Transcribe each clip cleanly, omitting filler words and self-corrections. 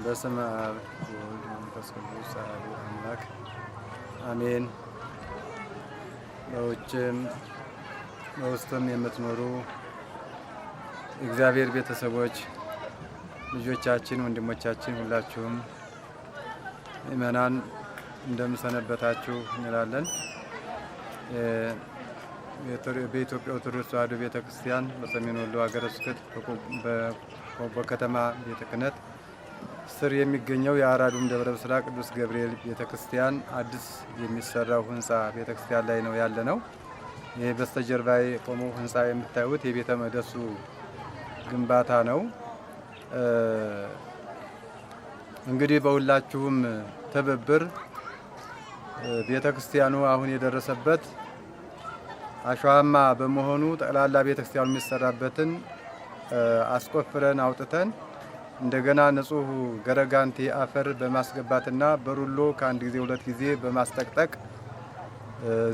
በስመ አብ ወወልድ ወመንፈስ ቅዱስ አሐዱ አምላክ አሜን። በውጭም በውስጥም የምትኖሩ እግዚአብሔር ቤተሰቦች፣ ልጆቻችን፣ ወንድሞቻችን ሁላችሁም ምእመናን እንደምን ሰነበታችሁ እንላለን። በኢትዮጵያ ኦርቶዶክስ ተዋሕዶ ቤተ ክርስቲያን በሰሜን ወሎ ሀገረ ስብከት በቆቦ ከተማ ቤተ ክህነት ስር የሚገኘው የአራዱም ደብረ ብስራት ቅዱስ ገብርኤል ቤተ ክርስቲያን አዲስ የሚሰራው ህንፃ ቤተ ክርስቲያን ላይ ነው ያለነው። ይህ በስተጀርባ የቆመው ህንፃ የምታዩት የቤተ መቅደሱ ግንባታ ነው። እንግዲህ በሁላችሁም ትብብር ቤተ ክርስቲያኑ አሁን የደረሰበት አሸዋማ በመሆኑ ጠቅላላ ቤተ ክርስቲያኑ የሚሰራበትን አስቆፍረን አውጥተን እንደገና ንጹህ ገረጋንቲ አፈር በማስገባትና በሩሎ ከአንድ ጊዜ ሁለት ጊዜ በማስጠቅጠቅ፣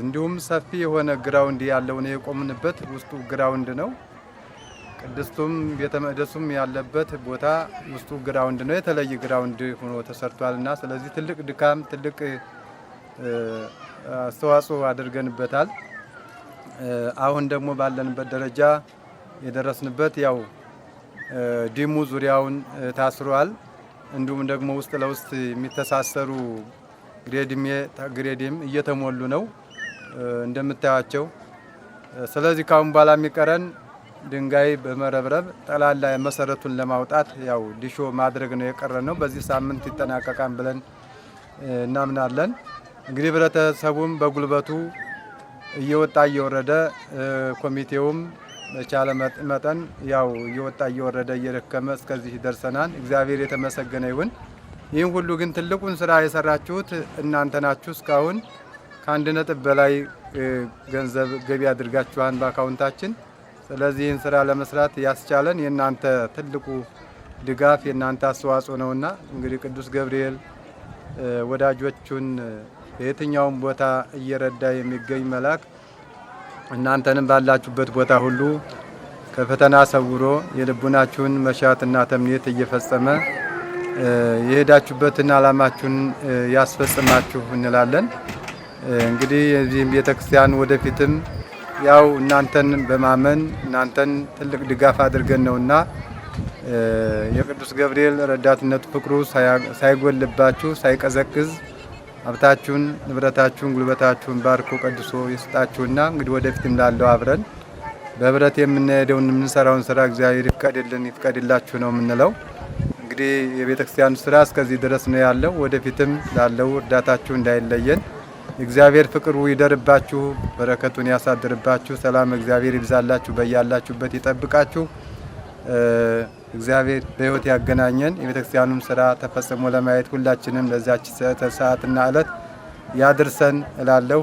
እንዲሁም ሰፊ የሆነ ground ያለውን የቆምንበት ውስጡ ground ነው። ቅድስቱም ቤተ መቅደሱም ያለበት ቦታ ውስጡ ground ነው። የተለየ ground ሆኖ ተሰርቷልና ስለዚህ ትልቅ ድካም፣ ትልቅ አስተዋጽኦ አድርገንበታል። አሁን ደግሞ ባለንበት ደረጃ የደረስንበት ያው ዲሙ ዙሪያውን ታስሯል። እንዲሁም ደግሞ ውስጥ ለውስጥ የሚተሳሰሩ ግሬድም እየተሞሉ ነው እንደምታያቸው። ስለዚህ ካሁን በኋላ የሚቀረን ድንጋይ በመረብረብ ጠላላ መሰረቱን ለማውጣት ያው ዲሾ ማድረግ ነው የቀረ ነው። በዚህ ሳምንት ይጠናቀቃል ብለን እናምናለን። እንግዲህ ህብረተሰቡም በጉልበቱ እየወጣ እየወረደ፣ ኮሚቴውም በቻለ መጠን ያው እየወጣ እየወረደ እየደከመ እስከዚህ ደርሰናል። እግዚአብሔር የተመሰገነ ይሁን። ይህን ሁሉ ግን ትልቁን ስራ የሰራችሁት እናንተ ናችሁ። እስካሁን ከ1 ነጥብ በላይ ገንዘብ ገቢ አድርጋችኋል በአካውንታችን። ስለዚህ ይህን ስራ ለመስራት ያስቻለን የእናንተ ትልቁ ድጋፍ፣ የእናንተ አስተዋጽኦ ነውና እንግዲህ ቅዱስ ገብርኤል ወዳጆቹን በየትኛውም ቦታ እየረዳ የሚገኝ መልአክ እናንተንም ባላችሁበት ቦታ ሁሉ ከፈተና ሰውሮ የልቡናችሁን መሻትና ተምኔት እየፈጸመ የሄዳችሁበትን ዓላማችሁን ያስፈጽማችሁ እንላለን። እንግዲህ የዚህም ቤተ ክርስቲያን ወደፊትም ያው እናንተን በማመን እናንተን ትልቅ ድጋፍ አድርገን ነውና የቅዱስ ገብርኤል ረዳትነቱ ፍቅሩ ሳይጎልባችሁ፣ ሳይቀዘቅዝ ሀብታችሁን፣ ንብረታችሁን፣ ጉልበታችሁን ባርኮ ቀድሶ ይስጣችሁና እንግዲህ ወደፊትም ላለው አብረን በህብረት የምንሄደውን የምንሰራውን ስራ እግዚአብሔር ይፍቀድልን፣ ይፍቀድላችሁ ነው የምንለው። እንግዲህ የቤተ ክርስቲያኑ ስራ እስከዚህ ድረስ ነው ያለው። ወደፊትም ላለው እርዳታችሁ እንዳይለየን፣ እግዚአብሔር ፍቅሩ ይደርባችሁ፣ በረከቱን ያሳድርባችሁ፣ ሰላም እግዚአብሔር ይብዛላችሁ፣ በያላችሁበት ይጠብቃችሁ። እግዚአብሔር በሕይወት ያገናኘን፣ የቤተ ክርስቲያኑም ስራ ተፈጽሞ ለማየት ሁላችንም ለዚያች ሰዓትና ዕለት ያድርሰን እላለሁ።